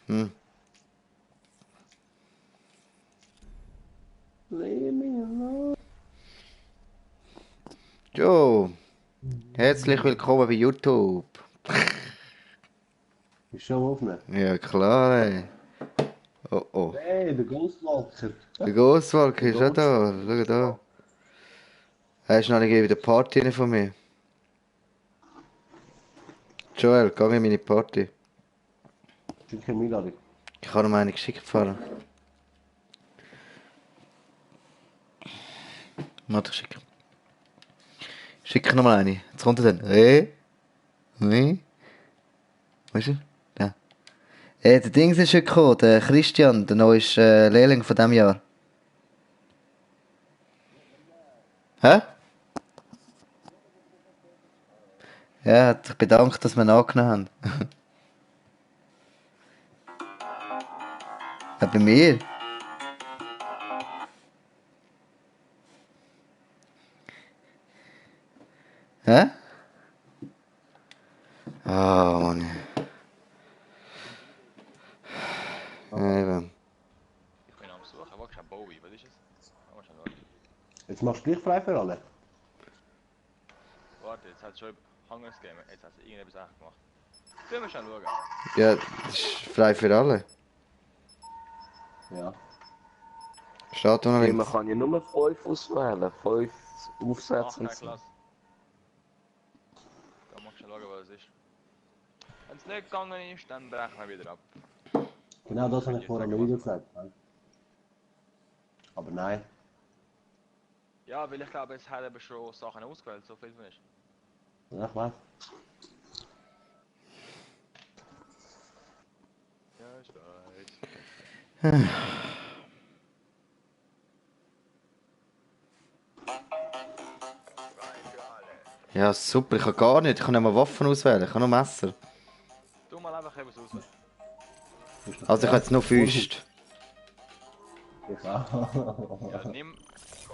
Hm. Leave me alone. Jo, herzlich willkommen bei YouTube. Ist schon aufnehmen? Ja, klar, ey. Oh, oh. Hey, der Ghostwalker. Der Ghostwalker Der ist auch da. Ghostwalker Schau ist da. da. Hast du noch nicht wieder Party rein von mir? Joel, geh in meine Party. Schick eine Einladung. Ich habe noch eine geschickt fahren. Warte, ich schicke. Schicke noch mal eine. Jetzt kommt er dann. Nee. Wo ist er? Da. Der Dings ist schon gekommen, der Christian, der neue Lehrling von diesem Jahr. Hä? Ja, er hat sich bedankt, dass wir ihn angenommen haben. Ja, bei mir? Hä? Ah, Mann. Ja, eben. Ich bin am Suchen, wo ist ein Bowie? Was ist es? Oh, schon schauen. Jetzt machst du gleich frei für alle. Warte, jetzt hat es schon Hunger Game, jetzt hat es irgendetwas auch gemacht. Können wir schon schauen. Ja, das ist frei für alle. Ja. Steht da noch Man links. kann ja nur 5 auswählen, 5 Aufsätze und Okay, so. klasse. Dann mach ich schon schauen, was es ist. Wenn es nicht gegangen ist, dann brechen wir wieder ab. Genau das habe ich vorher am Video gesagt. Aber nein. Ja, weil ich glaube, es hat eben schon Sachen ausgewählt, so viel von ist. Ja, ich weiß. Ja, ich weiß. Ja, super. Ich kann gar nicht. Ich kann nicht mal Waffen auswählen. Ich kann nur Messer. Tu mal einfach etwas auswählen. Also ich habe jetzt nur Füße. Ich auch. Ja, nimm.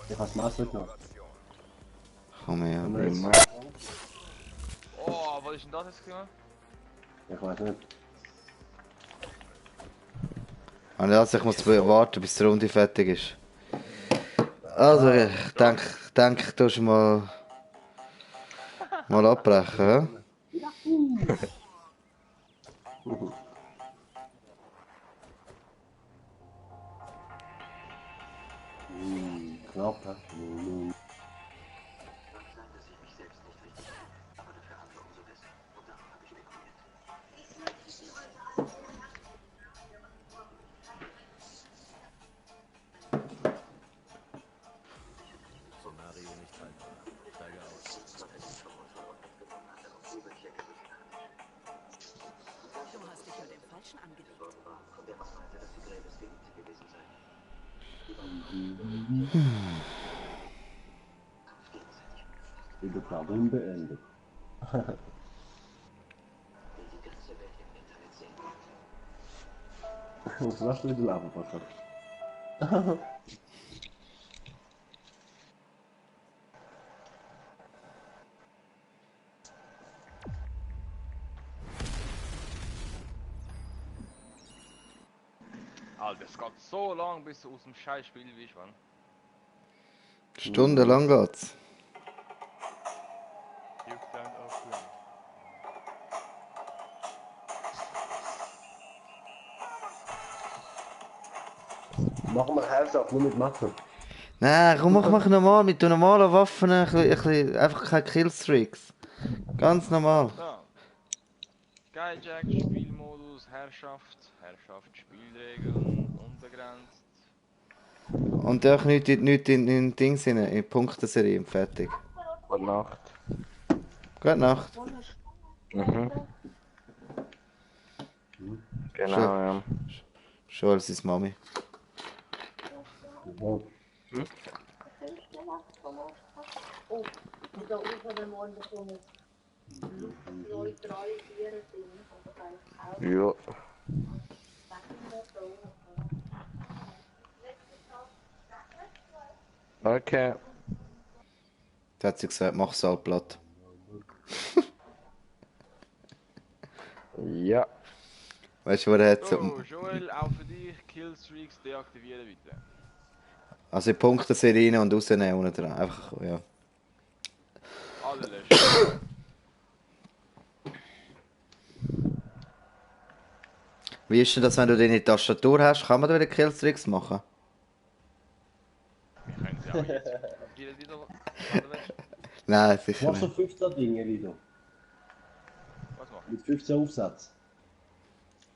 Ich habe das Messer genommen. Komm her. Können wir Bring. jetzt- Oh, was ist denn das jetzt gemacht? Ich weiß nicht. Also ich muss warten, bis die Runde fertig ist. Also ich denke, du musst mal abbrechen. Ja? Knapp, hä? Du hast dich mit dem Falschen angelegt. Übertragung beendet. Was machst du mit dem Lava-Podcast? Alter, es geht so lang, bis du aus dem Scheißspiel bist, Mann. Stundenlang geht's. You stand offline. Machen wir Herzog nur mit Messer. Nein, komm, mach normal. Mit den normalen Waffen einfach keine Killstreaks. Ganz normal. So. Skyjack, Spielmodus, Herrschaft, Spielregeln, unbegrenzt. Und auch nicht in Dings in Punkteserie und fertig. Gute Nacht. Gute Nacht. Mhm. Genau, Schön. ja. Schon als seine Mami. Ja. Oh, da oben den Morgen bekommen. 2, 3, 4 sind. Ja. Okay. Da hat sie gesagt, mach Saal platt. Ja. Weißt du, wo der hat So, so... Joel, auch für dich, Killstreaks deaktivieren bitte. Also in Punkteserie rein und rausnehmen unten dran. Einfach, ja. Alle löschen. Wie ist denn das, wenn du deine Tastatur hast? Kann man da wieder Killstreaks machen? Wir können sie auch jetzt aktivieren, Lido. Warte, willst du? Nein, Du sicher machst so nicht. 15 Dinge, Lido. Was machen Mit 15 Aufsätzen. wir?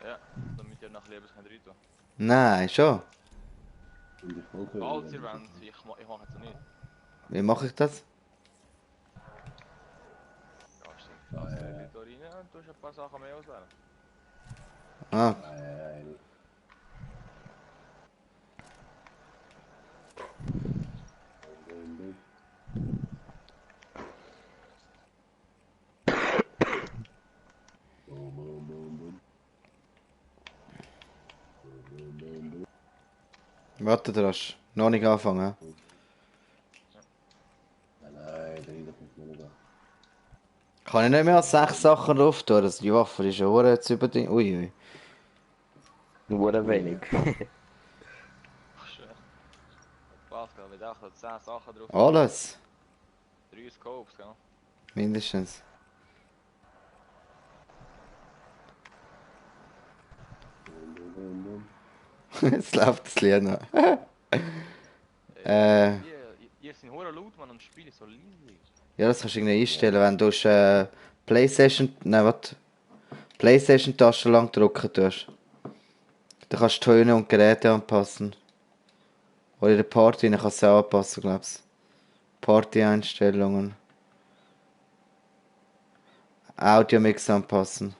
Ja, damit ihr nach Lebens könnt rein tun. Nein, schon. Und ich wollte Falls ihr wollt, ich mache es nicht. Wie mache ich das? Ja, stimmt. Lass die Leute rein und du hast ein paar Sachen mehr auswählen. Ah, Nein. warte, du hast noch nicht angefangen. Nein, der Lido kommt noch nicht an. Kann ich nicht mehr als 6 Sachen drauf tun? Das, die Waffe die ist schon jetzt über die... Uiui. Nur wenig. Ach, schön. Pascal, wir dachten 10 Sachen drauf. Alles. 3 Scopes, gell? Mindestens. Jetzt läuft das Lied noch. Ihr seid hure laut, man, und das Spiel ist so leise. Ja, das kannst du irgendwie einstellen, wenn du PlayStation... Nein, was? PlayStation-Taste lang drücken tust. Dann kannst du Töne und Geräte anpassen. Oder in der Party rein kannst du es auch anpassen, glaubst du. Party-Einstellungen. Audio-Mix anpassen.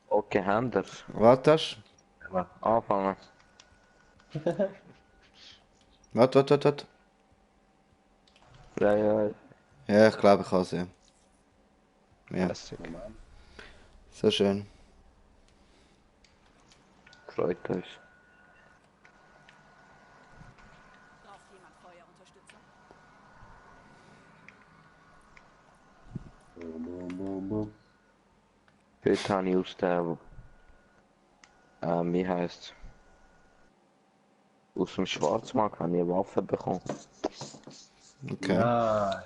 Okay, Händler. Warte, Anfangen. warte. Ja. Ja, ich glaube, ich kann es ja. Ja, Lässig. so schön. Freut uns. Braucht jemand Feuerunterstützung? Heute habe ich aus der... wie heisst aus dem Schwarzmarkt habe ich eine Waffe bekommen. Okay. Nein.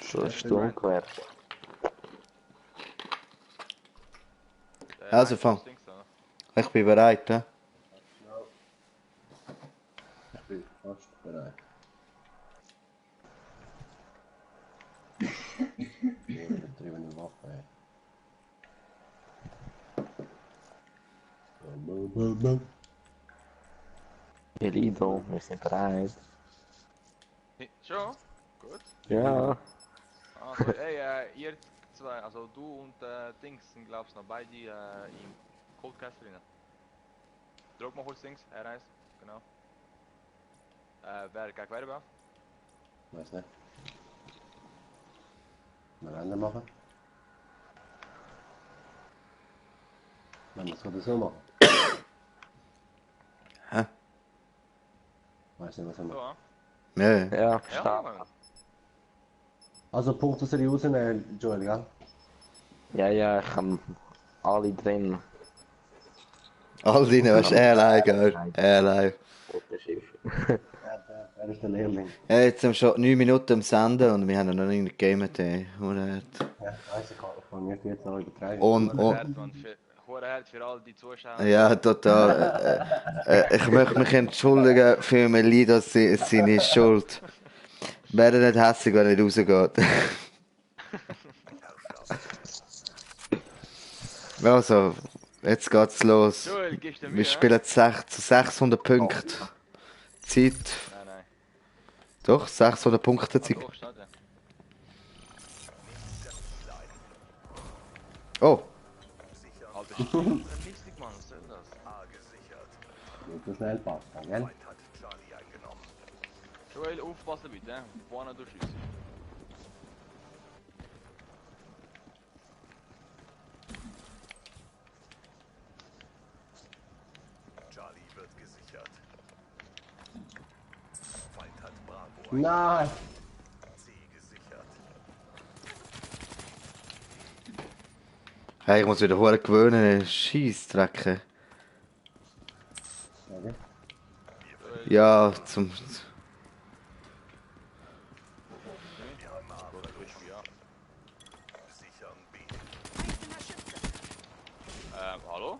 So eine Sturmgewehr. Also, fang. Ich bin bereit, ne? Ich bin fast bereit. Übertriebene Waffe, ey. Lido, wir sind bereit. Schon? Gut. Ja. Also, hey, ihr zwei, also du und Dings sind glaubst noch beide im Coldcast drin. Drück mal kurz Dings, R1, genau. Wer gegen wer war? Weiß nicht. Mal Ende machen. Wenn wir es gerade so machen. Hä? Weiß nicht, was wir So, machen. ja? Ja. Ja, Ja, starten. Also Punkte soll ich rausnehmen, Joel, gell? Ja, ich habe alle drin. All deine, weißt du, er allein, gell? Er allein. Er ist der Lehrling. Ja, jetzt haben wir schon 9 Minuten am Senden und wir haben noch nicht gegamet, ey. Oder? Ja, weiss ich kann nicht jetzt noch übertreiben. Und, Hure Herz für all die Zuschauer. ja, total. Ich möchte mich entschuldigen für Melida, seine Schuld. Wäre nicht hässlich, wenn er nicht rausgeht. Also, jetzt geht's los. Joel, gibst du Mühe? Wir spielen 600 Punkte. Zeit. Nein. Doch, 600 Punkte Zeit. Doch, steht ja. Oh, Alter, stimmt. Mystic, Mann, was soll das? Nicht so schnell passt, gell? Joel, aufpassen bitte, vorne durchschießen. Nein! Hey, ich muss wieder hure gewöhnen, Scheissdrecke. Okay. Ja, zum... Oder crispy, ja. Einzelner Schütze. Hallo?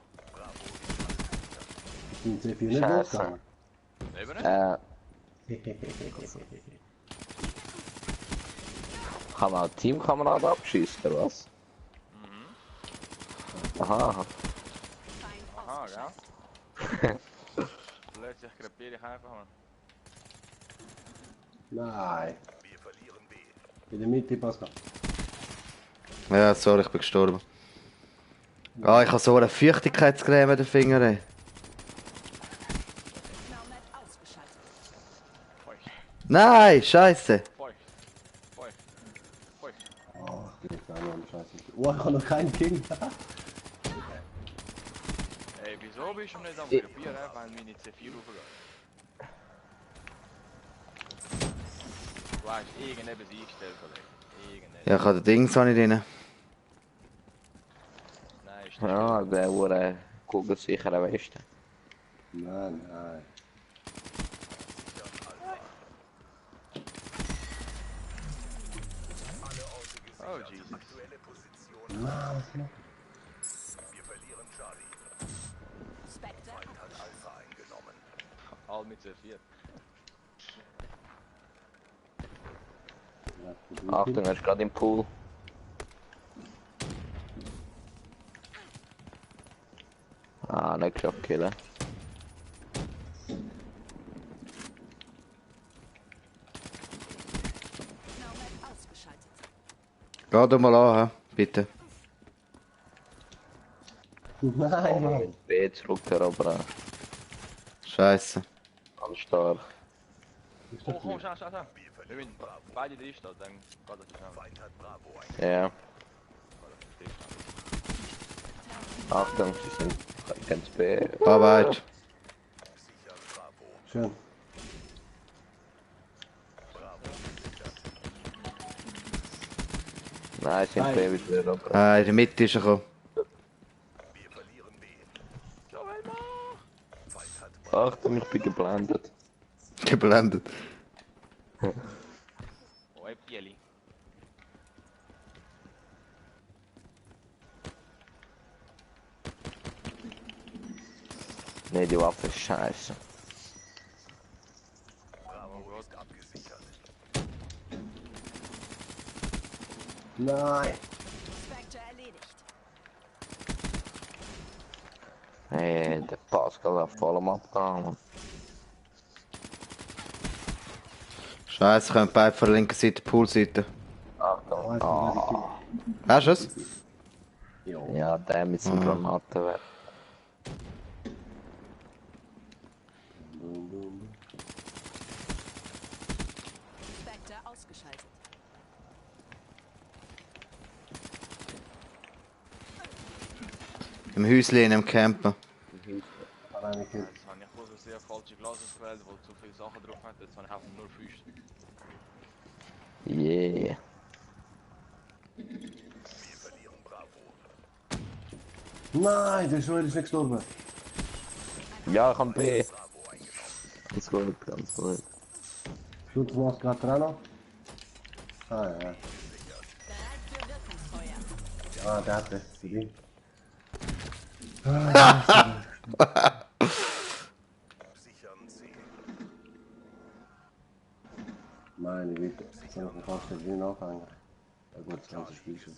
Sind C4 nicht Scheiße. losgegangen? Leben nicht? Kann man Teamkamerad abschießen, oder was? Aha. Feind Aha, ausgeschaltet. ja. Plötzlich krepiere ich einfach mal. Nein. In der Mitte, Pascal. Ja, sorry, ich bin gestorben. Ah, ich habe so eine Feuchtigkeitscreme in den Fingern. Ey. Nomad ausgeschaltet. Feucht, Nein, scheiße. feucht, feucht, feucht. Oh, ich bin auch noch am Scheiße. Oh, ich habe noch keinen King. Ey, wieso bist du nicht am krepieren, wenn meine C4 hochgeht? Du hast irgendetwas eingestellt, oder? Irgendetwas. Ja, ich habe den Dings auch nicht drin. Nein, ist nicht Ja, der wurde kugelsicher am besten. Nein, nein. Oh, Jesus. Nein, was noch? Spectre. All mit C4. Achtung, er ist gerade im Pool. Ah, nicht geschafft, killen. Nomad ausgeschaltet. Geh doch mal an, hä? Bitte. Nein, Mann. Mit B zurückerobern. Scheiße. Ganz stark. Ist Oh, doch komm, gut. schnell, schnell, schnell. Wenn wir beide drin stehen, dann geht das schnell. Ja. Geht das schnell. Achtung, sie sind ganz B. Arbeit. Schön. Nein, sie sind Nein. B wieder erobert. Ah, in der Mitte ist er gekommen. Achtung, ich bin geblendet. Geblendet. Oh, ey, Pieli. Nee, die Waffe ist scheiße. Oh Gott. Nein. Spectre erledigt. Hey, der Pascal hat voll am Abgang. Scheiße, kommt beide von der linken Seite, Poolseite. Achtung. Oh, jetzt Ah. Hast du es? Jo. Ja, der mit seinem Granatenwerfer. Boom, boom. Spectre ausgeschaltet. Im Häuschen, im Camper. Hat einer gekillt. Jetzt habe ich wohl sehr falsche Glas ausgewählt, wo zu viele Sachen drauf hat. Jetzt habe ich einfach nur 5 Stück. Yeah. Nein, der Joel ist nicht gestorben. Ja, ich kann B. Ganz gut, ganz gut. Schutzmaske hat er auch noch. Ah, ja. Bereit für Wirkungsfeuer. Ah, der hat das für dich. Meine Güte, soll ich fast den Wien anfangen? Ja gut, das ganze Spiel schon.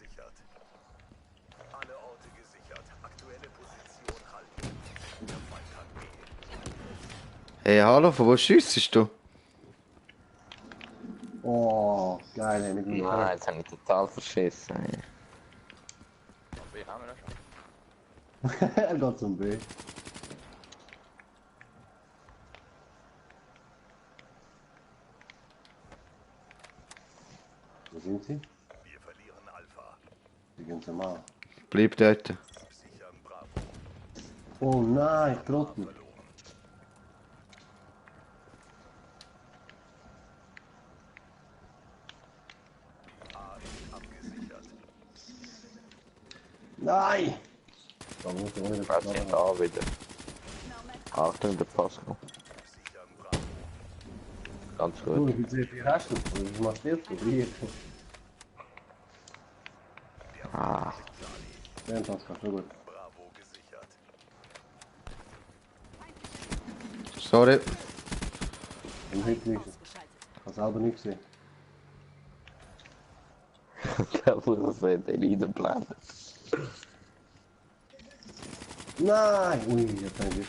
Hey, hallo, von wo schiessest du? Oh, geil, hey, mit dem Nein, jetzt habe ich total verschissen. Ey. Aber ich habe wir schon. Er geht zum B. Wo sind sie? Wir verlieren Alpha. Die gehen zum A. Bleib dort. Oh nein, ich trottel. Nein! Da muss ich wieder Was sind da wieder? Achtung, der Pascal. Ganz Du, gut. wie viel CP hast du? Was machst du jetzt? Hier. Ah, Den Pascal, schon gut. Sorry. Im Hit liegen. Ausgeschaltet. Ich habe selber nicht gesehen. der wurde für den Leaderplan. Nein! Ui, jetzt ein Glück.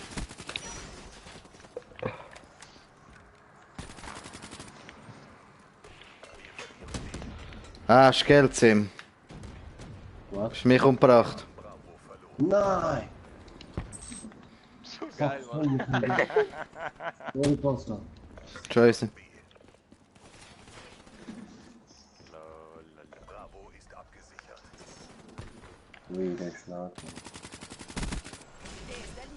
Ah, hast Geld, Sim. Was? Hast mich umgebracht. Nein! So geil, Mann. Sorry, Pascal. Scheiße. Ui, der ist laut.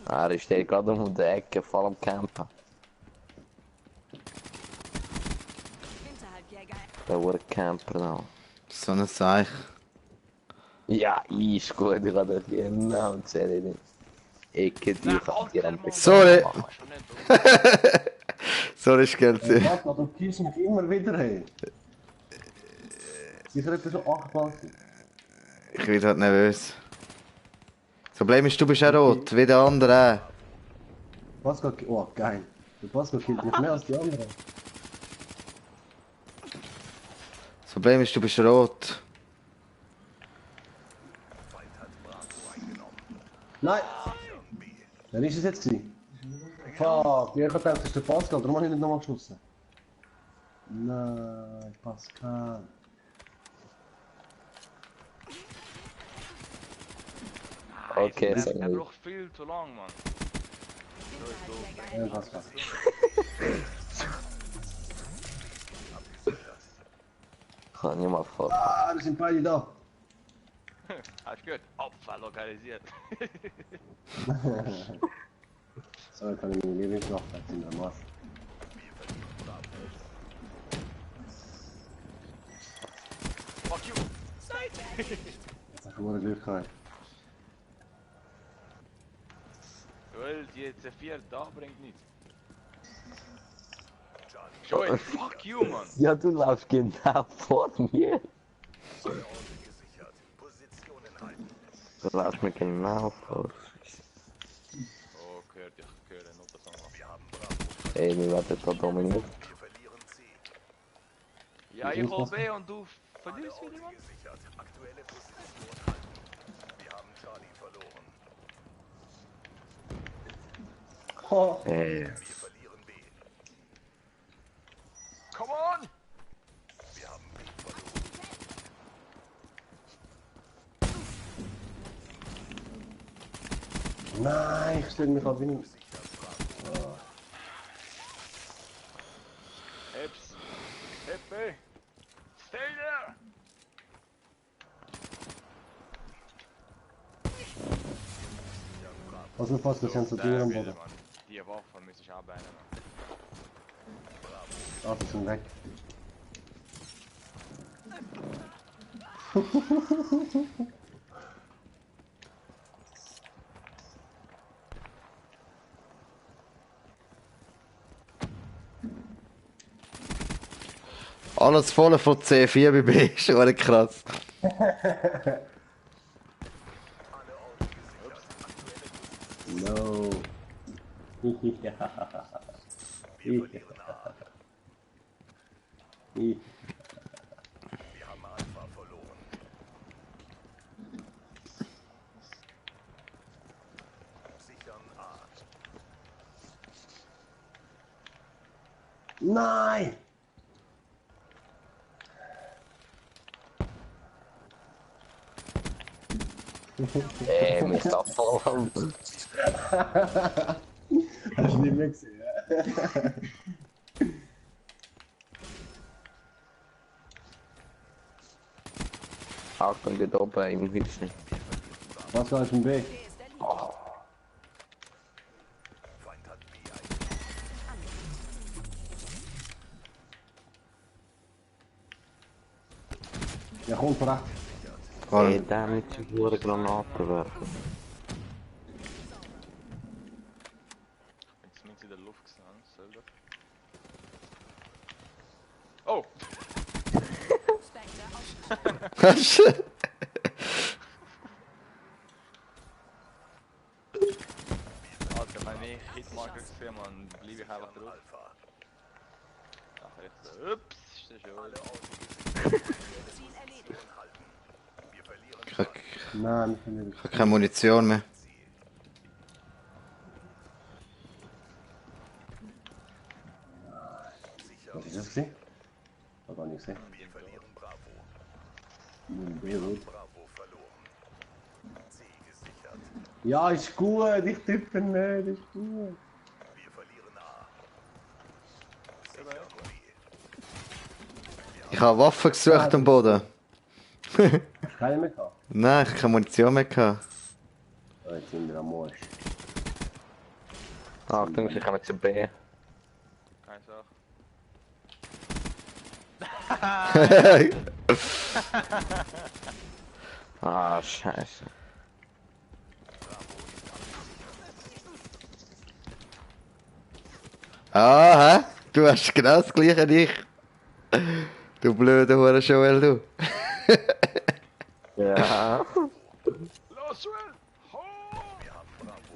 Ah, er steht gerade um die Ecke, voll am Campen. Hinterhalbjäger. Der wurde Camper da. So ein Seich. Ja, ist gut, ich habe das genau gesehen. Ecke, die Na, kann dir am Alter, besten Sorry. machen. Machst du nicht, Sorry, ist Geld, Sim. Pascal, du kiehst mich immer wieder hin. Sicher etwa schon 8 Mal. Ich werde halt nervös. Das Problem ist, du bist auch rot, wie der andere. Pascal, oh geil. Der Pascal killt mich mehr als die anderen. Das Problem ist, du bist rot. Nein! Wer ist es jetzt gewesen? Fuck, ich hab gedacht, das ist der Pascal, darum habe ich nicht nochmal geschossen. Nein, Pascal. Okay, Der, sag der mal. braucht viel zu lang, Mann. Ja, Pascal. Kann ich mal vor. Ah, da sind beide da. Hast du gehört? Opfer lokalisiert. So, jetzt habe ich meine Lieblingswaffe jetzt in der Masse. Fuck you! Jetzt habe ich Glück gehabt. Joel, die C4 da bringt nichts. Joel, fuck you, Mann! Ja, du laufst genau vor mir. Du laufst mir genau vor. Oh, gehört, ich höre noch das an. Ey, wir werden da dominiert. Ja, ich hol B und du verlierst wieder, Mann? Oh, Ey, Come on! nein, ich stelle mich auf ihn. Eps! Hep B! Stay there! Was ist fast, wir sind so Dinge am wieder, Boden. Mann. Die Waffe müsste ich abbeinen, Mann. Ah, die sind weg. Alles voll von C4 bei B, ist schon krass. No. Ja. Ja. Nein! ey, mich da voll am. Hast du nicht mehr gesehen? Achtung, geht oben im Hütchen. Was war ein B? Der ist erledigt. Ja, kommt recht. Ey, der mit so hohen Granaten werfen. Jetzt sind sie in der Luft gesehen, selber. Oh! Spectre ausgeschaltet. Alter, meine Hitmarker gesehen, man, blieb ich einfach drauf. Ach, jetzt, ups, ist das schon. Ziel erledigt. Nein, ich kann nicht. Ich habe keine Munition mehr. Was ist das gewesen? Hab gar nicht gesehen. Wir verlieren Bravo. Beirut. Bravo verloren. C gesichert. Ja, ist gut, ich tippe nicht, ist gut. Wir verlieren A. Sichern B. Ich habe Waffen gesucht am Boden. Hast du keine mehr gehabt? Nein, ich habe keine Munition mehr gehabt. Oh, jetzt sind wir am Arsch. Achtung, sie kommen zu B. Keine Sache. Ah, scheiße. Ah, hä? Du hast genau das gleiche wie ich. Du blöder Hure Joel, du. Ja. Los, Joel! Ho! Wir haben Bravo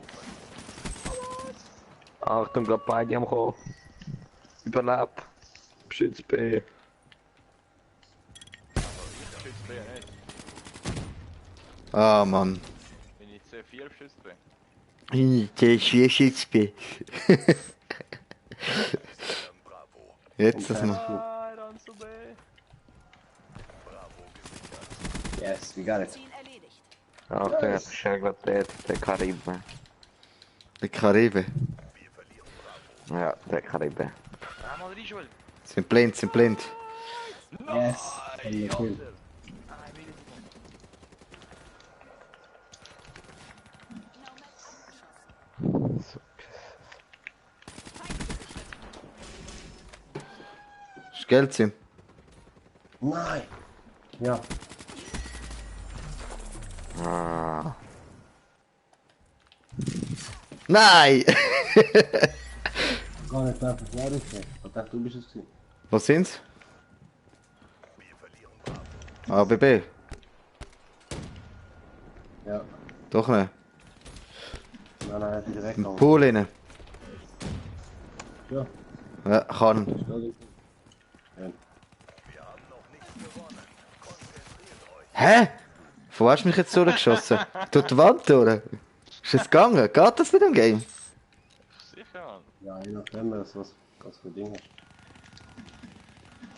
verloren. Achtung, gerade beide am Kommen. Überlebt. Beschützt B. Schützt B nicht. Ah, Mann. Wenn ich C4 beschützt bin. Der Schwerschützbe. Sichern Bravo. Jetzt das mal. Ah, dann zu B. Bravo gesichert. Yes, we got it. Ziel erledigt. Achtung, jetzt ist ja gerade der Karibe. Die Karibe. Wir verlieren Bravo. Ja, der Karibe. Ah, mal rein, Joel. Sind blind, sind blind. Yes, I'm cool. Ah, ich will nicht. Nomad abgeschossen. So. Feind gesichtet. Ist Geld sind. Nein! Ja, Ah. Nein! gar nicht einfach wer ist der? Ich dachte, du bist es gewesen. Wo sind's? Wir verlieren Bravo. A, B, B. Ja, Doch nicht. nein, hat die direkt Im gegangen. Pool rein. Ja, Ja, kann. stell dich. Ja. Wir haben noch nicht gewonnen. Konzentriert euch. Hä? Von wo hast du mich jetzt durchgeschossen? Durch die Wand durch? Ist es gegangen? Geht das nicht im Game? Sicher, Mann. Ja, je nachdem, was für Dinge hast.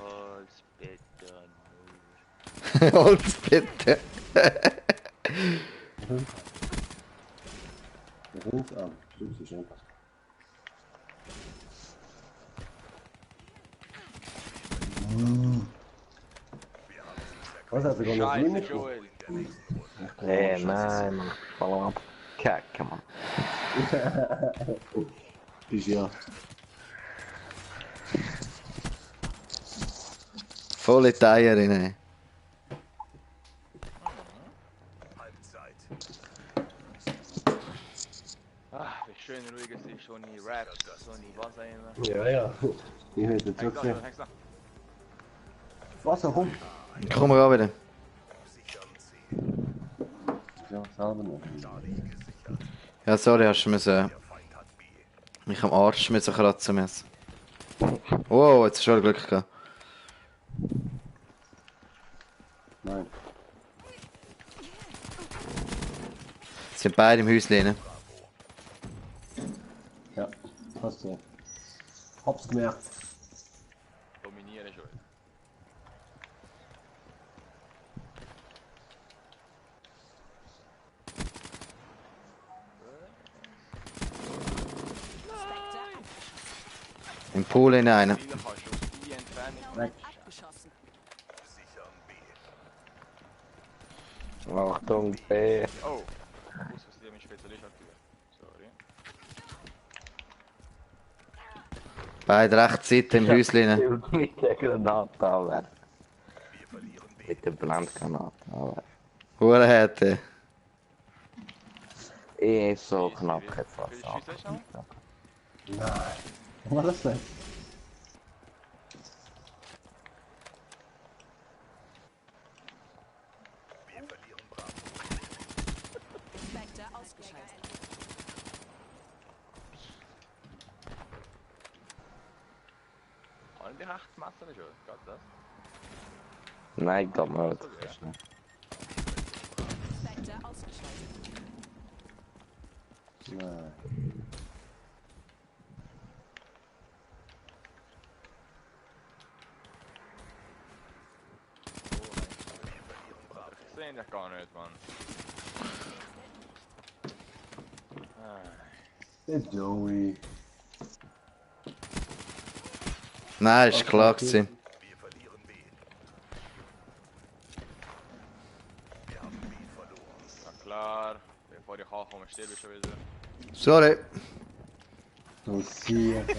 Holz, bitte, nur. Holz bitte. Wir sind an. Stimmt, ist einfach. Was hat er gar nicht Scheiße, mitgenommen? Joel. Nein, man. Voll am Kacken, man. Ist ja. Volle Teier rein. Halbzeit. Ah, wie schön ruhig es ist, ohne Rap, ohne was auch immer. Ja, ja. Ich hätte jetzt Hängst so da, gesehen. hängst da. Wasser, komm! Komm mal wieder. Sichern C. Ja, selber noch. Charlie gesichert. Ja, sorry, hast du müssen Der Feind hat B. mich am Arsch müssen kratzen müssen. Wow, jetzt hast du schon Glück gehabt. Nein. Jetzt sind beide im Häuschen rein. Ja, hast du. Hab's gemerkt. Dominiere, Joel. Spectre abgeschossen. Im Pool rein. Wieder kannst du aus die Entfernung. Nomad abgeschossen. Sichern B. Achtung, B. Oh, ich muss was dir mit Spezialist aktivieren. Sorry. Beide rechts Seite im Häuschen rein. Mit der Granate anwerfen. Wir verlieren B. Mit der Blendgranate anwerfen. Hure hätte. So knapp hat Wie viele fast Schüsse hast du noch? Nein. Was ist das? Wir verlieren Bravo. Spectre ausgeschaltet. Haben die echt Messer schon? Geht das? Nein, ich glaube nicht. Spectre ausgeschaltet. Nein. Ich sehe dich gar nicht, Mann. Der Joey. Nein, ist klar gewesen. Wir verlieren B. Wir haben B verloren. Na klar, bevor ich ankomme, sterbe ich schon wieder. Sorry. Du siehst.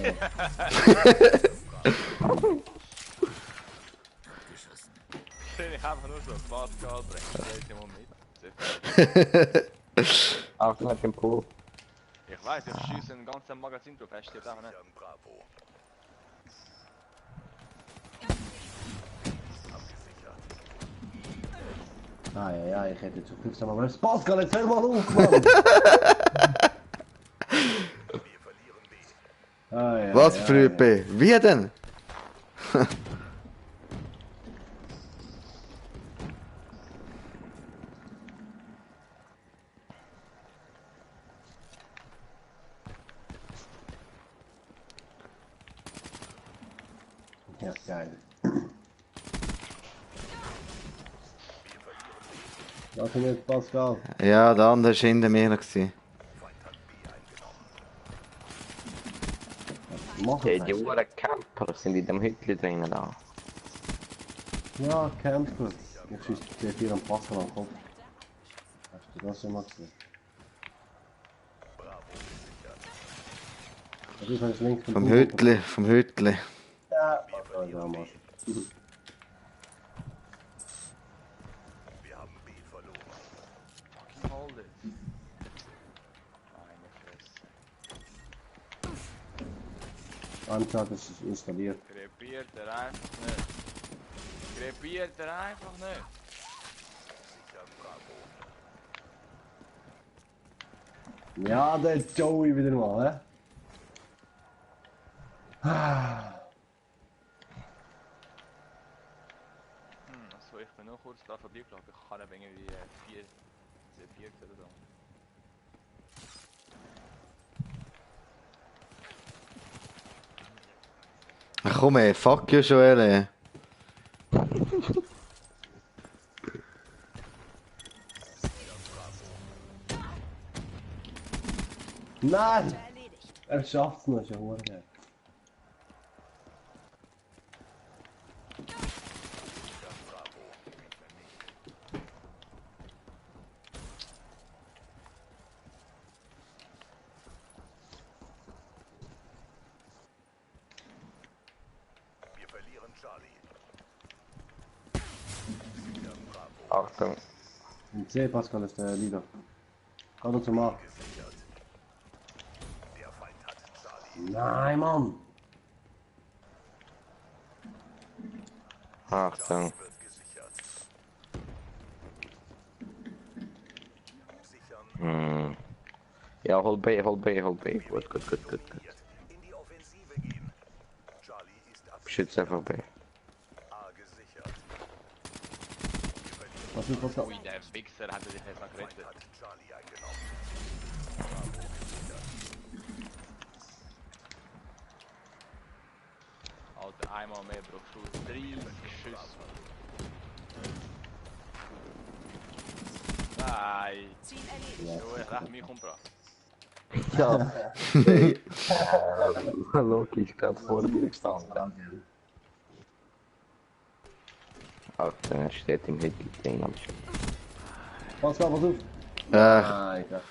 Ich einfach nur so Pascal bringen, das weiß ich mal mit. Auch nicht im Pool. Ich weiß, ich schieße ein ganzes Magazin drauf, er steht auch nicht. Sichern Bravo. Abgesichert. Ja, ich hätte jetzt schon 15 Mal. Das Pascal, jetzt hör mal auf, Mann! Wir verlieren B. Ja, Was für B? Wie denn? Ja, geil. Lass ihn jetzt, Pascal. Ja, der andere war hinter mir noch gewesen. Feind hat B eingenommen. Mach Hey, es. die Uhren Camper sind in dem Hütchen drinnen da. Ja, Camper. Ich schieße C4 am Pascal am Kopf. Hast du das schon mal gesehen? Bravo gesichert. Das ist das links Vom Hütli, vom Hütli. Ja, ja, Mann. Wir haben B verloren. Fucking hold it. Meine Fresse. Anschlag ist installiert. Krepiert er einfach nicht. Krepiert er einfach nicht. Sichern Bravo. Ja, der Joey wieder mal, hä? Achso, ich bin nur kurz da vorbeigelaufen. Ich kann eben irgendwie 4 C4 oder so. Ach komm ey, fuck you Joel ey. Nein! Erledigt. Er schafft's noch schon, Hure. Wir verlieren Charlie. Achtung. Im C, Pascal, ist der Leader. Kann er zum A. Gesichert. Der Feind hat Charlie. Nein, Mann! Achtung. Wird gesichert. Sichern. Ja, hol B, hol B, hol B. Gut, gut, gut, gut, gut. In die Offensive gehen. Charlie ist Schütze einfach B. A gesichert. Wir verlieren. Was ist Pascal? Ui, der Wichser hatte sich jetzt noch Feind gerettet. hat Charlie eingenommen. Bravo gesichert. Alter, einmal mehr Bruchschuss. 30 Schüsse. Nein. Ziel erledigt. Jo, ich recht mich umgebracht. Ja. Logisch, gerade vor dir gestanden. Achtung, er steht im Hütchen drin am Schirm. Pascal, pass auf! Ach, Alter.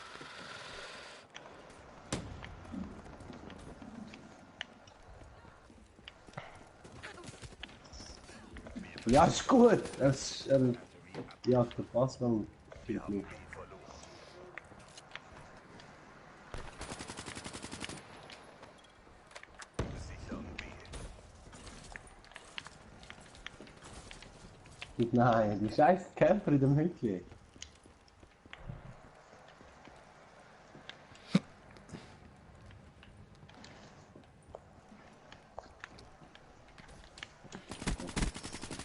Ja, ist gut! Er jagt den Pascal. Stimmt nicht. Nein, die scheiß Camper in dem Hütchen.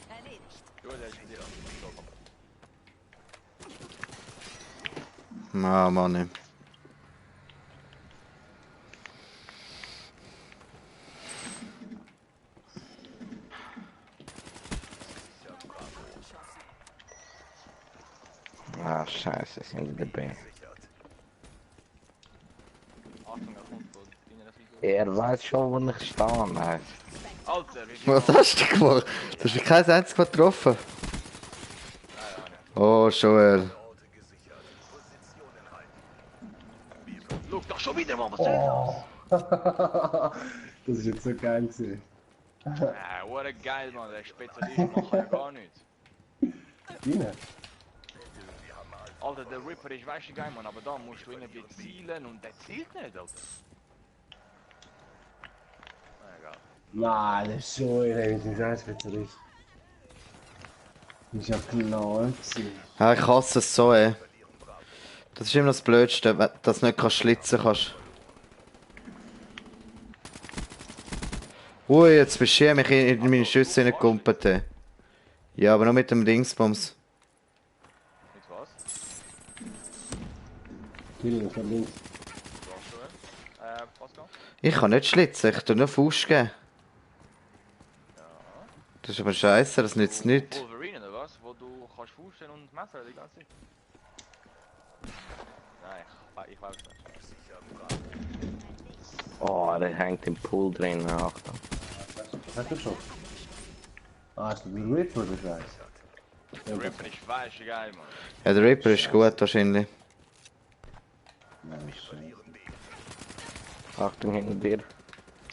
Erledigt. Jo, der ist mit dir. So, komm. Ah, Mann. Ah, scheiße, sind die dabei. Achtung, er kommt von innen das Video. Er weiß schon, wo ich stehe. Nein. Alter, wie viel Was hast du gemacht? Du hast kein einziges Mal getroffen. Oh, Joel. Schau doch schon wieder mal, was soll Das ist jetzt so geil gewesen. das? What geil, Mann, der Spezialist macht ja gar nichts. Deine? Alter, der Ripper ist weißt du geil, Mann, aber da musst du irgendwie zielen und der zielt nicht, Alter. Na egal. Nein, das ist so irre, wie scheiß Spezialist. Das ist ja klar gewesen. Ja, ich hasse es so, ey. Das ist immer das Blödste, wenn du nicht schlitzen kannst. Ui, jetzt bist du mich in meine Schüsse reingekumpelt, ey. Ja, aber nur mit dem Dingsbums. Mit was? Kill, von links. Du hast du, Pascal? Ich kann nicht schlitzen, ich tu nur Fuß geben. Das ist aber scheiße, das nützt nichts. Wolverine oder was? Wo du kannst Fuß und Messer die ganze Zeit? Nein, ich weiß nicht. Oh, der hängt im Pool drin. Achtung. Was hast du schon? Ah, ist der Ripper, der Scheiß. Der Ripper ist weißt du geil, Mann. Ja, der Ripper ist gut wahrscheinlich. Nein, ist schön. Achtung hinter dir.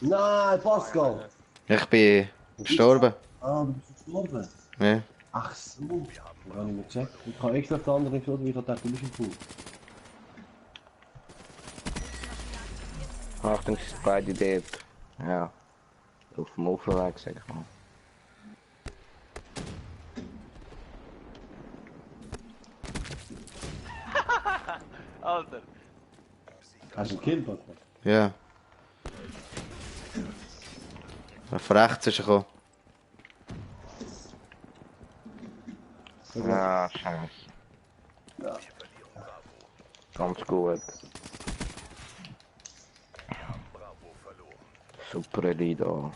Nein, Pascal! Ich bin gestorben. Ah, du bist gestorben. Ja. Ach so. Ich habe nicht mehr gecheckt. Ich habe extra auf den anderen geschaut, wie ich dachte, du bist im Pool. Achtung, es sind beide dort. Ja. Auf dem Uferweg, sag ich mal. Alter. Hast du einen Kill, Pascal? Ja. Von rechts ist er gekommen. Ja, scheiße. Ja. Ganz gut. Super Lido.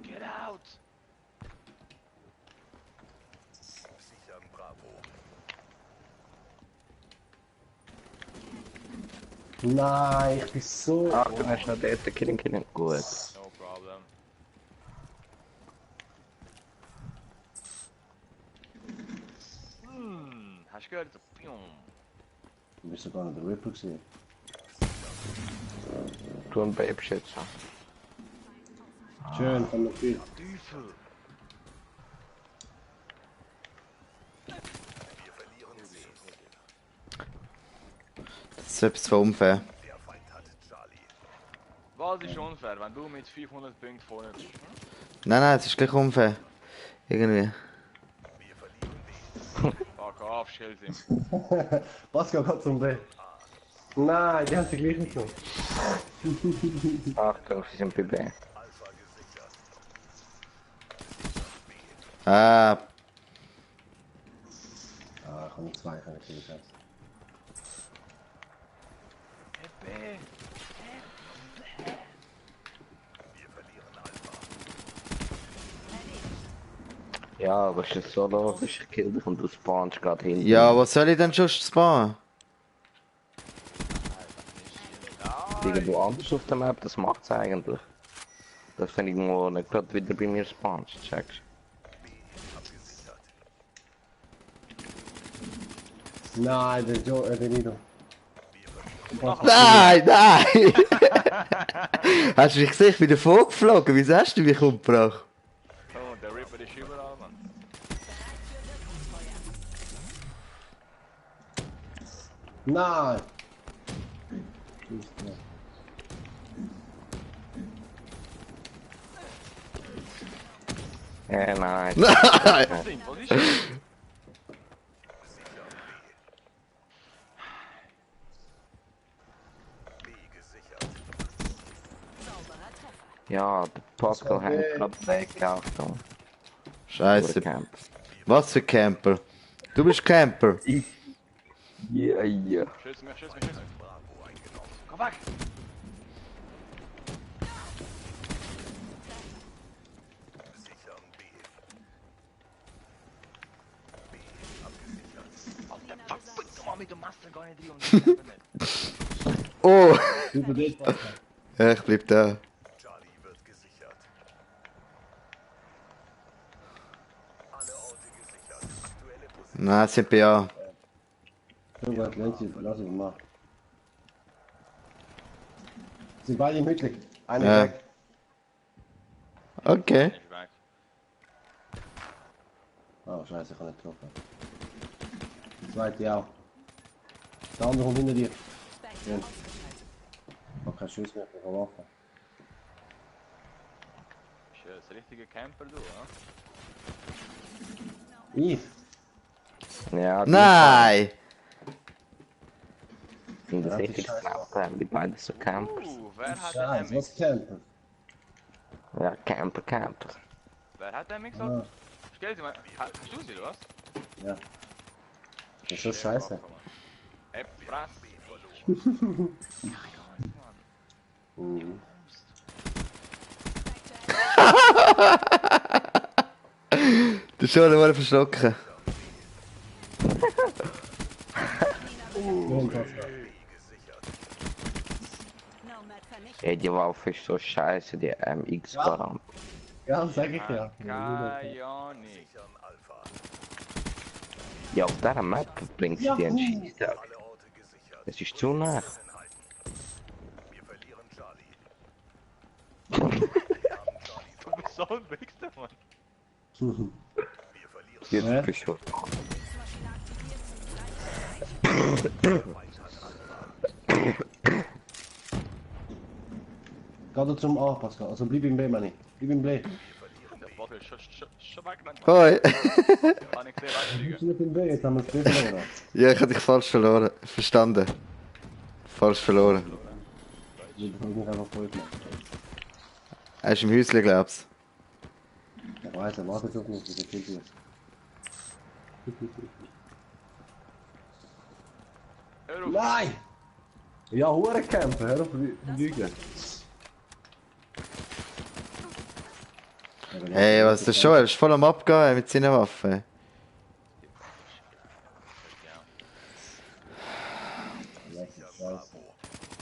Get out! Sichern Bravo. Nein, ich bin so... Achtung, er ist noch dort. Killing. Gut. No problem. Hast du gehört? Pium. Du bist sogar noch der Ripper gesehen. Du ein Babeschützer. Schön, von der Tür. Teufel! Das ist etwas von unfair. Der Feind hat Charlie. Was ist unfair, wenn du mit 500 Punkten vorne bist? Nein, es ist gleich unfair. Irgendwie. Wir verlieren B. Fuck off, Schilsim. Pascal geht zum B. Nein, die haben sie gleich nicht gemacht. Achtung, sie sind bei B. Alpha gesichert. Ah, Ah, ich habe noch zwei, kann ich dir sagen. Epe! Wir verlieren Alpha. Ja, aber es ist so logisch, ich kill dich und du spawnst gerade hinten. ja, was soll ich denn schon spawnen? Irgendwo anders auf der Map, das macht's eigentlich. Das finde ich nur nicht gerade wieder bei mir spawnst, checkst. Abgesichert. Nein, der Nido. Wir verlieren Nein, nein! Hast du mich gesehen? Ich bin davor geflogen. Wieso hast du mich umgebracht? Oh, der Ripper ist überall, Mann. Nein! Nein. Nein! Was ist das? B gesichert. Sauberer Treffer. Ja, der Pascal hängt gerade weg, Achtung. Scheiße. Camp. Was für Camper? Du bist Camper. Ja, ja. Schieß mich, schieß mich, schieß mich. Bravo eingenommen. Komm weg! Sichern B. B abgesichert. Alter, fuck, guck mal mit dem Master gar nicht drin und Oh! Super dich, Pascal. Ja, ich bleib da. Charlie wird gesichert. Alle Orte gesichert. Aktuelle Position. Nein, es sind BA. So gut, Lenzi, lass ihn mal. Sie beide im Hütli. Einer Ja. weg. Okay. Ich weiß. Oh, scheiße, ich kann nicht getroffen. Der zweite auch. Der andere kommt hinter dir. Spectre Ja. ausgeschaltet. Ich hab keinen Schuss mehr, ich kann Waffe. Ist das richtige Camper, du, ja? Ich? Ja, Nein! Und das Ja, ist die Scheiße. genau, die beiden so Campers. Wer hat Scheiße, den was campen? Ja, Camper. Wer hat den Mix Ah, gesagt? Stell sie mal. Hast du sie, oder was? ja. Das ist so scheiße. Ey, Frass. Mhm. Der Schule wurde verschlucken. Schön, Pascal. Nomad vernichtet. Ja, die Waffe ist so scheiße, die MX-Garant. Ja, sag ich ja. Keine Ahnung. Sichern Alpha. Ja, auf dieser Map bringt sie dir einen Schießtag. Alle Orte gesichert. Es ist zu nah. Halten. Wir verlieren Charlie. Du bist so ein Wichser, Mann. Wir verlieren Jetzt Hä? bist du. Geh du zum A, Pascal. Also bleib im B, Manni. Bleib im B. Der Bock ist schon weggerannt. Hoi! Kann ich sehr Du wegfliegen. bist nicht im B, jetzt haben wir das B verloren. Ja, ich hab dich falsch verloren. Verstanden. Falsch verloren. Ich hab mich einfach voll gemacht. Er ist im Häuschen, glaubst Ich weiß, er wartet auf mich, der killt mich. Hör auf. Nein! Ja, hure campen, hör auf lügen. du? Hey, was ist das schon? Er ist voll am Abgehen mit seinen Waffen.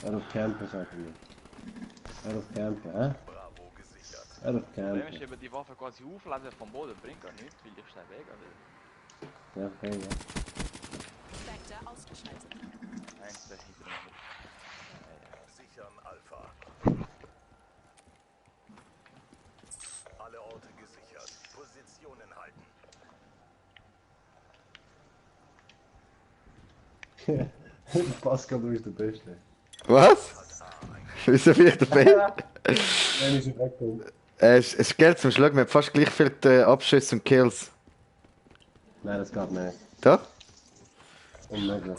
Hör auf campen, sagt er mir. Hör auf campen, hä? Bravo gesichert. Hör auf Wenn ich campen. eben die Waffe quasi aufladen vom Boden, bringt gar nichts, weil ich schnell weg will. Ja, okay, ja. Spectre ausgeschaltet. Eins, zwei, drei. Sichern Alpha. Alle Orte gesichert. Positionen halten. Pascal, du bist der Beste. Was? Wieso bin ich dabei? Wenn ich schon wegkomme. Es ist Geld zum Schlag, wir haben fast gleich viel Abschüsse und Kills. Nein, das geht nicht. Doch? Unmöglich.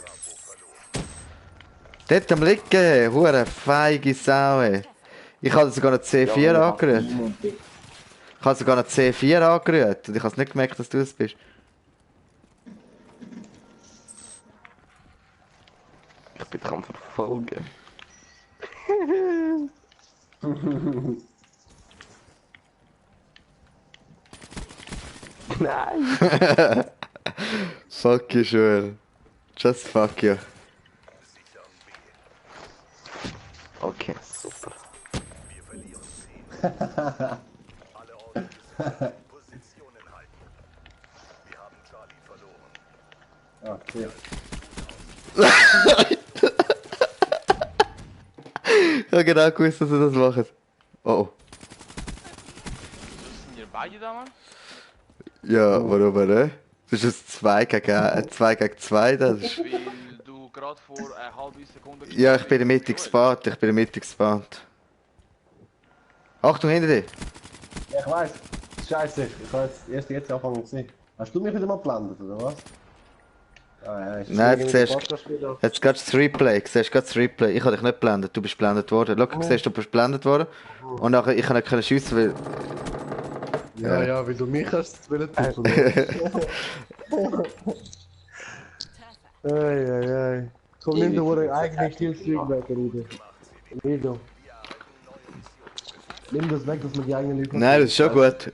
Dort am Liegen, hure feige Sau, ey. Ich habe sogar noch C4 angerührt. Ich habe sogar noch C4 angerührt und ich habe nicht gemerkt, dass du es bist. Ich bin dran verfolgen. Nein! Fuck you, Joel. Just fuck you. Sichern B. Okay, super. Wir verlieren C. Alle Orte gesichert. Positionen halten. Wir haben Charlie verloren. Ah, okay. Ich habe genau gewusst, dass sie das machen. Oh, oh. Sind ihr beide da, Mann? Ja, warum nicht? Das ist ein 2 gegen 2. Das ist... Weil du gerade vor einer halben Sekunde Ja, ich bin in der bist. Mitte gespawnt. Ich bin in der Mitte gespawnt. Achtung, hinter dir! Ja, ich weiß. Scheiße, ich habe jetzt angefangen zu sehen. Hast du mich wieder mal geblendet, oder was? Ah, ja, ist das Nein, irgendwie du mit dem siehst... Podcast wieder? Jetzt geht das Replay. Du siehst gerade das Replay. Ich habe dich nicht geblendet. Du bist geblendet worden. Schau, du siehst, du bist geblendet worden. Und nachher, ich kann nicht schiessen, weil... Ja, ja, weil du mich hast wollen tun. Ei. Komm, nimm dir wohl eigene Killstreak weg, Rudi. Lido. Nimm das weg, dass man die eigenen Leute... Nein, das ist schon gut.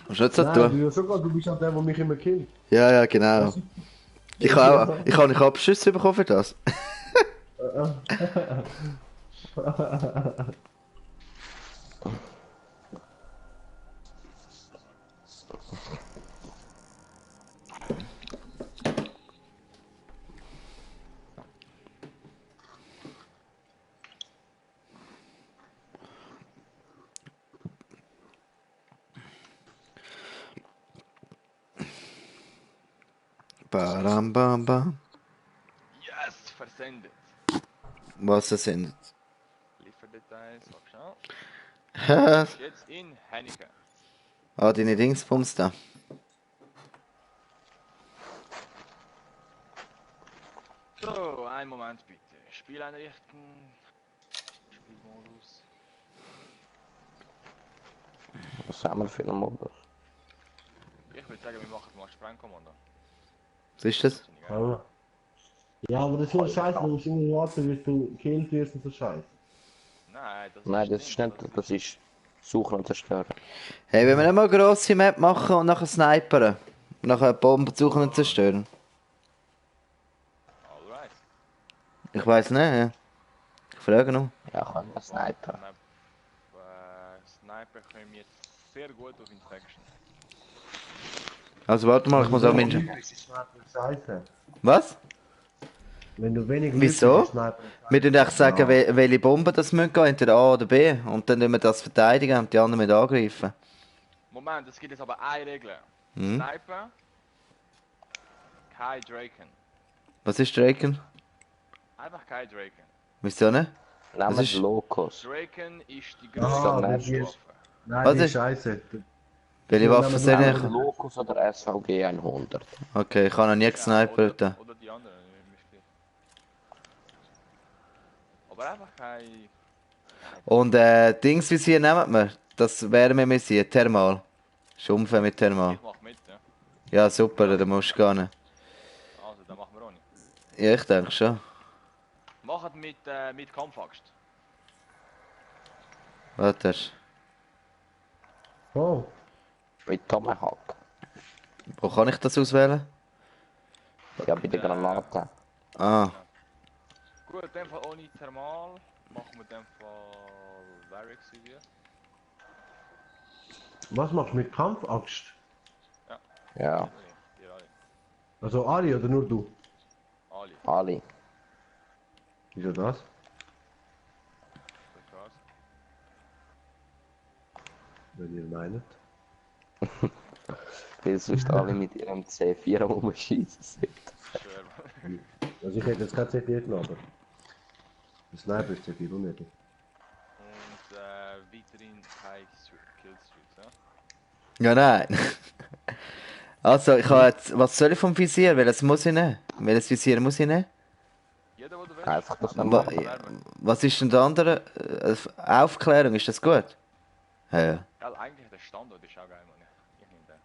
Musst nicht so Nein, tun. du bist sogar, du bist halt der, der mich immer killt. Ja, genau. Ich habe nicht Abschüsse bekommen für das. Badam, bam, bam. Yes, versendet. Was das sind? Lieferdetails, warte schnell. Ah, Jetzt in Henneke. deine Dingsbums da. So, einen Moment bitte. Spiel einrichten. Spielmodus. Was haben wir für einen Modus? Ich würde sagen, wir machen mal Sprengkommando. Was ist das? Ja, aber das ist nur scheiße, du musst immer warten, bis du gekillt wirst und so scheiße. Nein, Das ist nicht, das ist Suchen und Zerstören. Hey, wenn wir nicht mal eine grosse Map machen und nachher snipern. Nachher Bomben suchen und zerstören. Alright. Ich weiß nicht, ja. Ich frage noch. Ja, kann man Sniper. Sniper können wir sehr gut auf Infection. Also warte mal, ich muss auch mindestens... Scheiße. Was? Wenn du wenig Wieso? bist, Sniper. Wir können echt sagen, welche Bomben das müssen gehen, entweder A oder B. Und dann müssen wir das verteidigen und die anderen müssen angreifen. Moment, es gibt jetzt aber eine Regel. Hm? Sniper, kein Draken. Was ist Draken? Einfach kein Draken. Wieso nicht? Nehmen Das wir ist- Locus. Draken ist die Ah, größte das Waffe. Nein, Was die ist- Scheiße. Welche Ja, Waffen nehmen sind wir ich? Locus oder SVG 100. Okay, ich habe noch nie gesnipert. Oder die anderen. ist gleich. Aber einfach kein... Und Dingsvisier nehmen wir. Das Wärmevisier, Thermal. Schumpfen mit Thermal. Ich mach mit, ja. Ja, super, da musst du gar nicht. Also, dann machen wir auch nicht. Ja, ich denke schon. Macht mit Kampfaxt. Warte. Oh, Mit Tomahawk. Wo kann ich das auswählen? Ja, bei der Granate. Ah, Gut, in dem Fall ohne Thermal. Machen wir in dem Fall Varix Visier. was machst du mit Kampfaxt? Ja, Ihr alle. Also Ari oder nur du? Alle. alle. Wieso das? Das war's. Wenn ihr meinet. Weil sonst alle mit ihrem C4 rumschießen sind. Schwer. Also ich hätte jetzt kein C4 genommen, aber... Der Sniper ist C4 unnötig. Und weiterhin kein Killstreaks, ja? ja nein. Also, ich habe jetzt... Was soll ich vom Visier? Welches muss ich nehmen? Welches Visier muss ich nehmen? Jeder, wo du willst. Einfach das dann Wa- machen. Was ist denn der andere? Aufklärung, ist das gut? Ja, ja. Ja, eigentlich der Standard ist auch geil, Mann. Ich nehme den.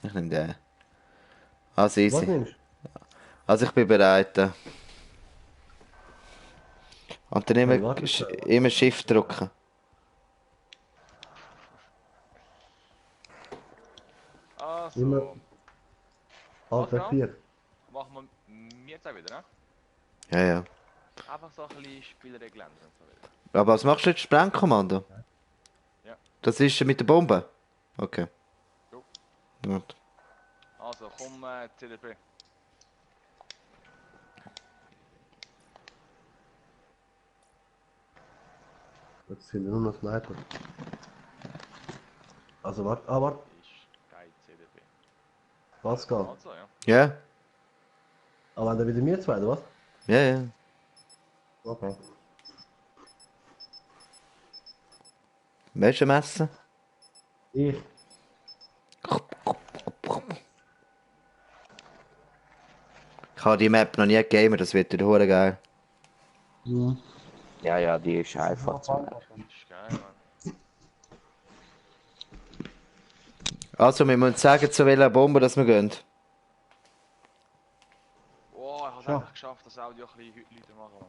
Ich nehme den. Also Was easy. nimmst Also ich bin bereit. Und dann Hey, immer, warte. immer Shift drücken. Also, Immer- du? Alt Was, F4. machen wir jetzt auch wieder, ne? Ja, ja. Einfach so ein bisschen Spielregeln ändern. So wieder. Aber was machst du jetzt? Sprengkommando? Ja. Das ist mit der Bombe? Okay. Jo. Gut. Also, komm CDP. Jetzt sind nur noch Sniper. Also warte, warte. Ist geil, CDP. Was geht? Also, ja. Ja? Aber dann wieder wir zwei, oder was? Ja, ja. Okay. Willst du messen? Ich. Ich habe die Map noch nie gegeben, das wird wieder hure geil. Ja, ja, die ist einfach zu machen. Ist geil, Mann. Also, wir müssen sagen, zu welcher Bombe dass wir gehen. Oh, ich habe es Ja. endlich geschafft, das Audio ein bisschen lauter machen, Mann.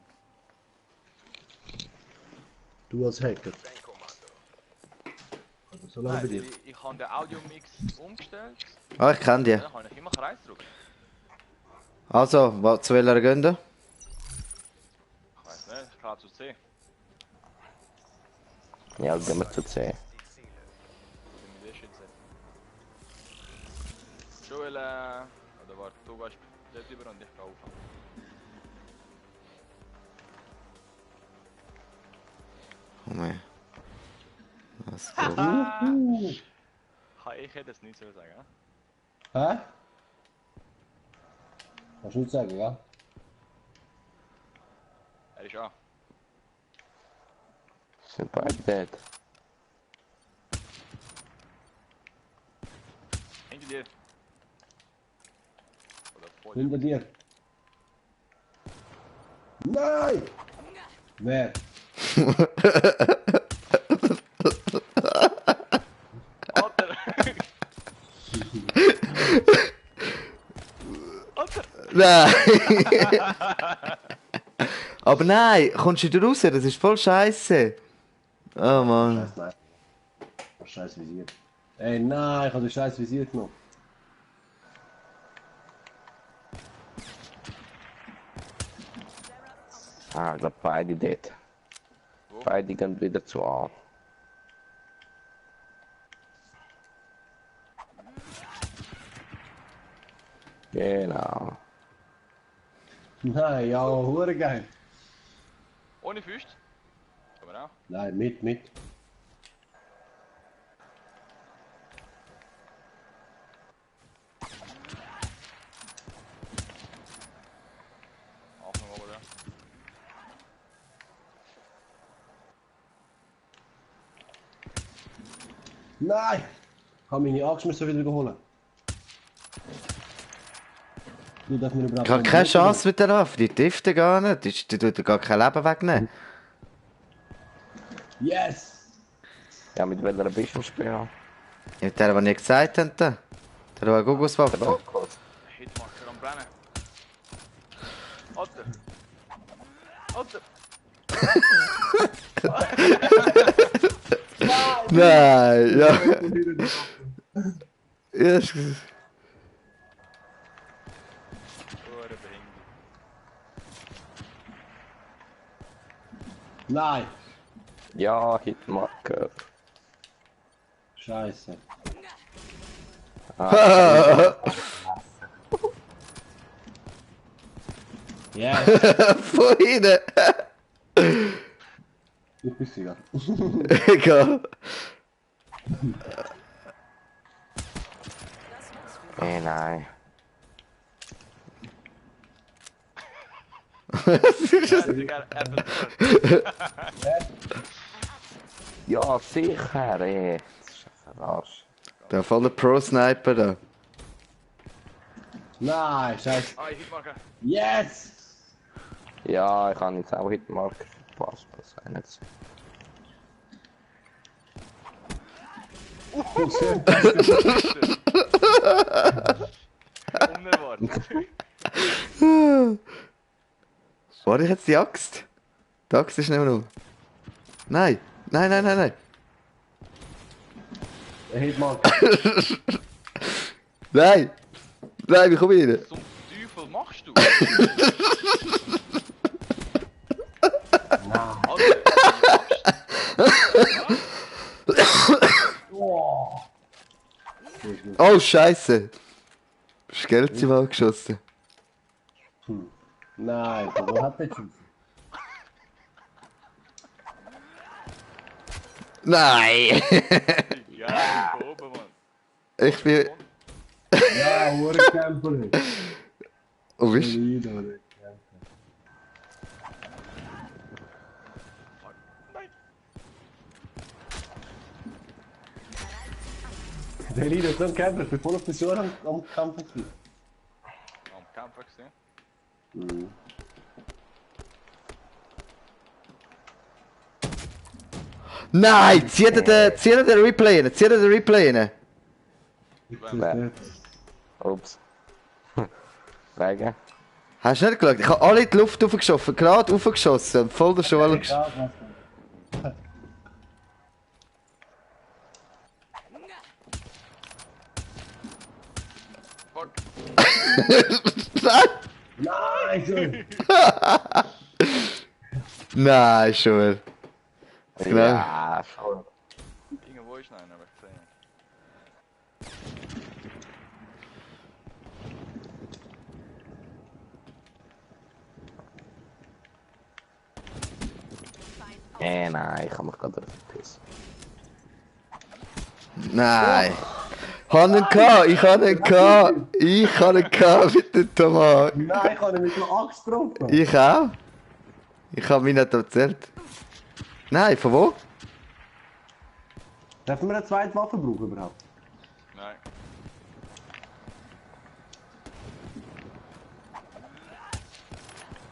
Du als Hacker. Also so lange bei Nein, dir. ich habe den Audio-Mix umgestellt. Ah, ich kenne die. Dann kann ich immer Kreis drücken. Also, zu welcher gehen wir? Ich weiß nicht, ich kann zu C. Ja, gehen wir zu C. Bin ich eh schützen. Joel, oder warte, du gehst dort über und ich gehe auf. Oh mein. Was Ich hätte es nicht so sagen, ja? Hä? Kannst du nicht sagen, ja? Er ist an. Sind beide dead. Hinter dir. Oder vor dir. Hinter dir. Nein! Wer? Alter! Alter! Nein! Aber nein, kommst du da raus? Das ist voll scheiße. Oh Mann. Scheiß nein. Scheiß Visier. Ey, nein, ich hab den scheiß Visier genommen. Ah, ich glaube beide dead. Wo? Beide gehen wieder zu A. Genau. Nein, ja, hure geil. Ohne Füße? Kann man auch. Nein, mit. Auch noch, oder? Nein! Ich hab meine Axt müssen wieder holen. Du darfst mir überhaupt Ich habe keine Chance mit der Waffe, die trifft gar nicht. Die tut dir gar kein Leben wegnehmen. Yes! Ja, mit welcher bist du im Spiel? Ja, mit der, was ich gesagt habe, der war Gugus-Waffe. Hitmarker am Brennen. Alter! Alter! Nein, ja. Ja, ist- Hure behindert. Nein! Ja, Hitmarker. Scheiße. Yes! Von hinten. Ich bin sicher. Egal. Hey, nein. Ja, sicher, ey. Das ist ein Verarsch. Der volle Pro-Sniper da. Nein, scheiße. Ah, Hitmarker. Yes! Ja, ich habe jetzt auch Hitmarker verpasst. Das sei nicht so. Unerwartet. Warte, ich jetzt die Axt? Die Axt ist nicht mehr noch. Nein, nein, nein, nein, nein. Der Hitmark. Nein! Nein, wir kommen rein. Zum Teufel machst du? Alter, Oh, Scheiße! Hast du Geld im Wald geschossen? Nein, wo hat der Schuss? Nein! Ja, von oben, Mann. Ich bin... Ja, Uhrencamper. Wo bist du? Lido, der Nein. Der Lido ist so ein Camper, ich bin voll auf der Schuhe am Kämpfen gewesen. Am Kämpfen gesehen. Mhm. Nein! Zieh dir den Replay rein! Zieh dir den Replay rein! Ups. Wegen? Hast du nicht geschaut? Ich habe alle in die Luft aufgeschossen, gerade aufgeschossen und voll der Schule geschossen. Ja, was Fuck. Nein, schön. Nein, schon. Genau. Ja, schon. Irgendwo ist noch einer, aber ich gesehen. Nein, ich kann mich gerade verpissen. Nein. Ich habe ihn gehabt, ich habe ihn gehabt. Ich habe ihn gehabt mit dem Tomat. Nein, ich habe ihn mit einer Axt getroffen. Ich auch. Ich habe mich nicht erzählt. Nein, von wo? Dürfen wir eine zweite Waffe brauchen überhaupt? Nein.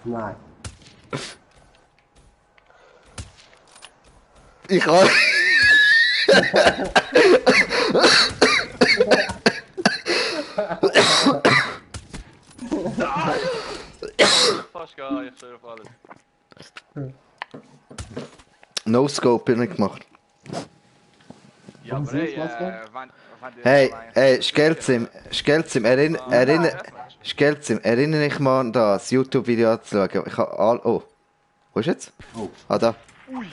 Nein. Ich habe... Fast gar, ich stehe auf alles. No-Scope bin ich gemacht. Ja, aber Was hey, ist, was denn? wenn die Hey, Skelzim, erinnere dich mal an das YouTube-Video anzuschauen. Ich habe all... Oh. Wo ist jetzt? Oh. Ah, da. Ui.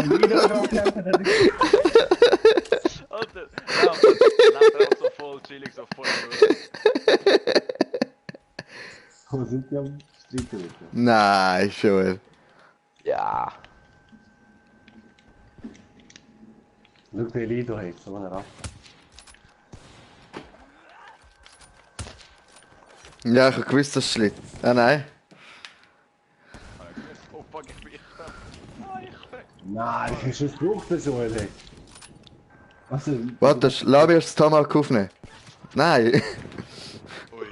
Lido drauf kämpfen, das ist... Alter, laat er auch so voll chillig, so voll. Wo sind die am Streiten mit dir? Nein, schon. Ja. Schau, der Lido hat so eine Rache. Ja, ich habe gewusst, dass es schlitt. Ah, nein. Oh fuck, ich bin... Ah, ich bin... Nein, das ist ein Fruchtversuch, ey. Was ist... Warte, lass mir das Tomahawk aufnehmen. Nein. Ui.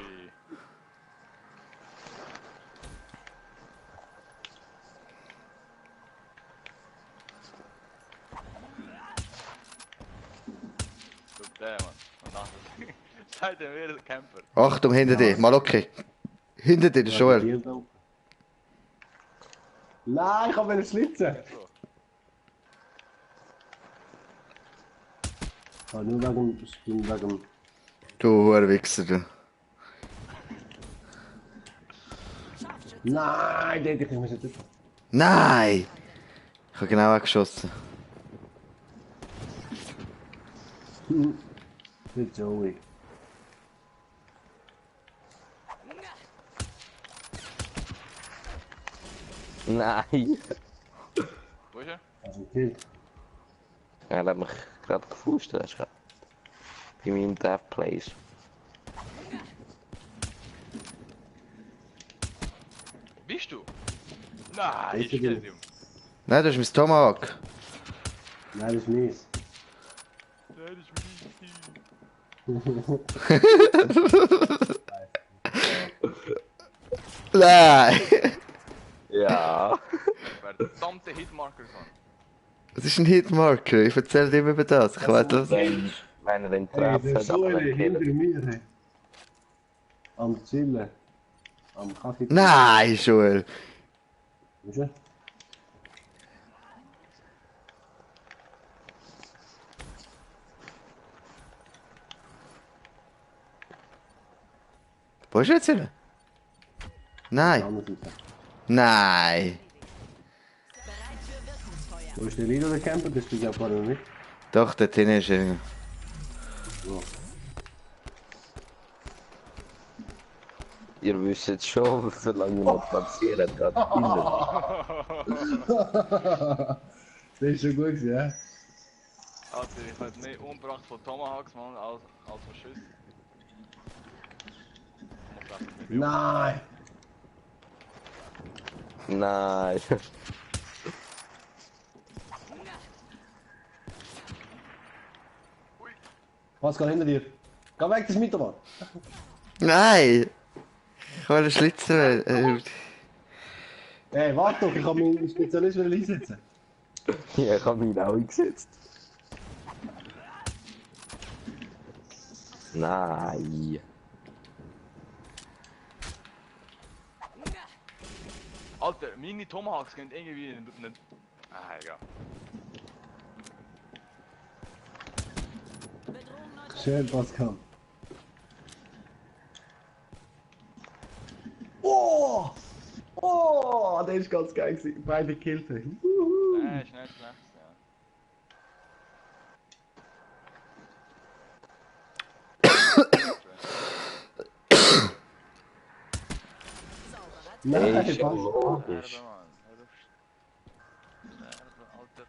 Guck der, Mann. Und nachher... Seid ihr wieder ein Camper? Achtung, hinter dir. Mal okay. Hinter dir, der Joel. Nein, ich kann mir schlitzen. Ah, nur wegen... Du Hurenwichser, du. Nein, der ich muss jetzt... Nein! Ich habe genau geschossen. Mit Joey. Nein. Wo ist er? Also, Kill. Er hat mich gerade gefusst, das ist gerade bei meinem Death Place. Bist du? Nein, ich Bist du kenne du? ihn. Nein, das ist mein Tomahawk. Nein, das ist mies. Nein, das ist wie Nein! Ja. verdammte Hitmarker son. Was ist ein Hitmarker? Ich erzähle dir immer über das. Ich weiß das. Wenn er den Hey, der trefft, aber Säule nicht hinter killen. mir, hey. Am Chillen. Am Kaffee. Nein, Joel. Weißt du? Wo ist er jetzt hin? Nein. Andere Seite. Nein. Bereit für Wirkungsfeuer. Wo ist der Lido, der Camper? Das spielt ja gar nicht mit. Doch, dort hinten ist er. So. Ihr wisst jetzt schon, solange jemand platziert hat, Das ist schon gut gewesen, ja? Also, ich hätte mehr umgebracht von Tomahawks, Mann, als von Schüssen. Ich muss einfach mit Nein! Nein. Was geht hinter dir? Geh weg, das ist Mittermann! Nein! Ich wollte schlitzen. Ey, warte doch, ich kann meinen Spezialist wieder einsetzen. Ja, ich habe ihn auch eingesetzt. Nein. Alter, meine Tomahawks gehen irgendwie nicht. Ah, egal. Bedrohung neu. Schön, Pascal. Oh! Oh! Der ist ganz geil gewesen. Beide gekillt. Nein, ist nicht schlecht, ja. Sauber, hat Nein, Ist ja Pascal. logisch. Sterbe, Mann. Hör auf. Sterbe, Alter.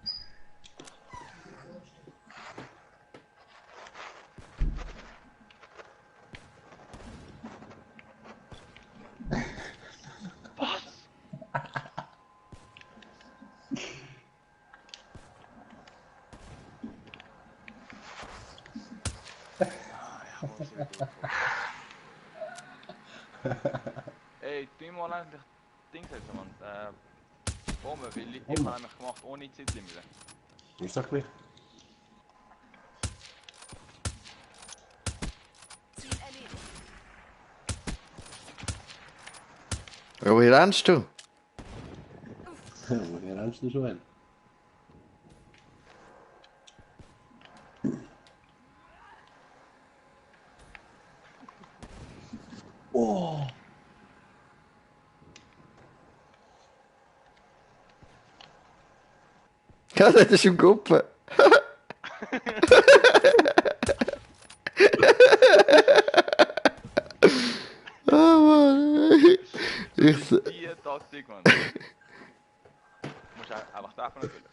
Ey, tu mal eigentlich Dings jetzt, Mann. Bombe, weil ich habe nämlich gemacht ohne Zeitlimit. Ist doch gleich. Ziel erledigt. Woher rennst du? Woher rennst du schon hin? Oh! Ja, das ist im Gruppe. Oh Mann. Die Taktik, Mann. Musst einfach treffen natürlich.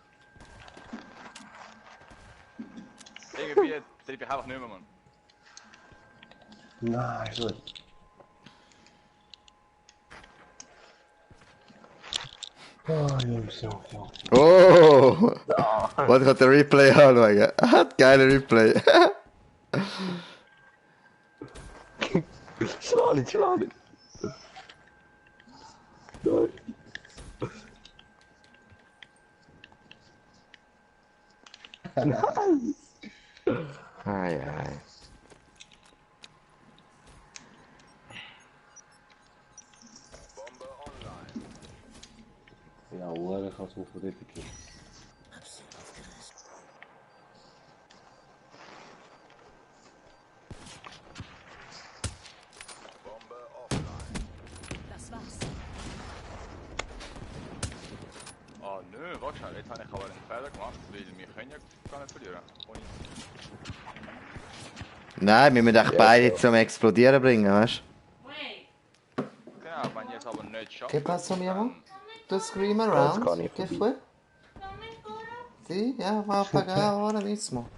Irgendwie triff ich einfach nicht mehr, Mann. Nein, ist nicht. Oh, Jungs, Jungs, Jungs. Oh! Warte, ich kann den Replay anschauen. Geiler Replay. Schlag nicht, schlag nicht. Nein. Nein. Ei, ei. Bombe online. Ja, oder ich kann es mir von dort gehen. Bombe offline. Das war's. Ah, nö, warte schnell, jetzt habe ich aber einen Fehler gemacht, weil wir können ja gar nicht verlieren. Ohne Nein, wir müssen echt Ja, beide ja. zum Explodieren bringen, weißt Genau, wenn ich es aber nicht schaffe. ¿Qué pasó, mi amor? dann- Du scream Ganz around. gar nicht ¿Qué vorbei. fue? Sí, ya, va a apagar ahora mismo.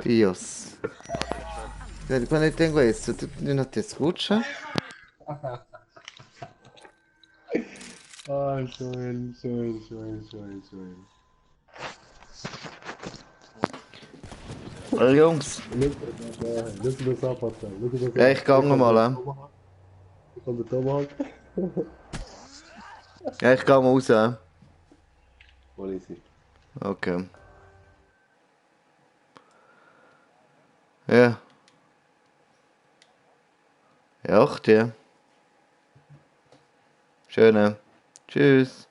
Dios. Cuando tengo esto, ¿tú no te escuchas? Ah, schön, schön, schön, schön, schön. Hallo Jungs. Look this up, Pascal. Look this up. Ja, ich gehe mal. Ich kann den Tomahawk. Ja, ich gehe mal raus. Wo ist sie? Okay. Ja. Ja, 8, ja. Schöne. Tschüss.